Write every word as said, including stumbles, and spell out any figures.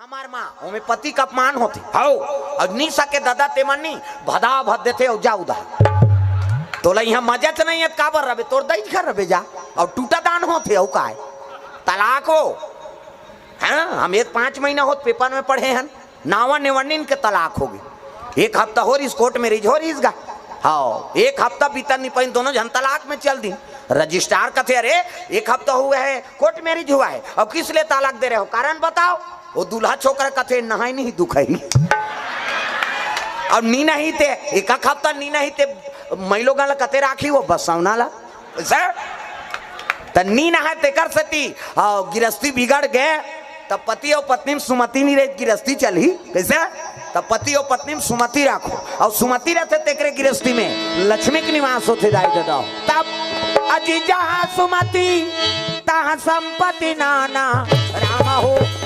हमार माँ, ओमे पति का अपमान होथे। हौ, अउ नी सके ददा ते मन नी, भदा भद देथे अउ जा उदा। तोला इहाँ मजा च नहीं हे, काबर रबे, तोर दई घर रबे जा, अउ टूटा दान होथे, अउ काय? तलाक हो। हाँ, हम एक पाँच महीना होत पेपर में पढ़े हन, नावा नेवनिन के तलाक हो गई। एक हफ्ता हो रहीस, कोर्ट मैरिज हो रहीस गा। हाँ, एक हफ्ता बीतन नहीं पाइन, दोनों झन तलाक में चल दिन। रजिस्ट्रार कथे, "अरे, एक हफ्ता हुआ है, कोर्ट मैरिज हुआ है, अब किस लिए तलाक दे रहे हो, कारण बताओ।" वो दूल्हा छोकरा कथे, "नहाई नहीं दुखाई।" अब नी नहीं ते, एक हफ्ता नी नहीं ते, मई लोगन ला कते राखी वो बसौना ला। सर, त नी नहाय तेकर सेती, अउ गिरस्ती बिगड़ गे, त पति अउ पत्नी में सुमति नी रही, गिरस्ती चलही। कइसे? त पति अउ पत्नी में सुमति राखो, अउ सुमति रहिथे तेकरे गिरस्ती में लक्ष्मी के निवास होथे दाई ददा। तब अजी जहाँ सुमति तहाँ संपत्ति नाना राम हो।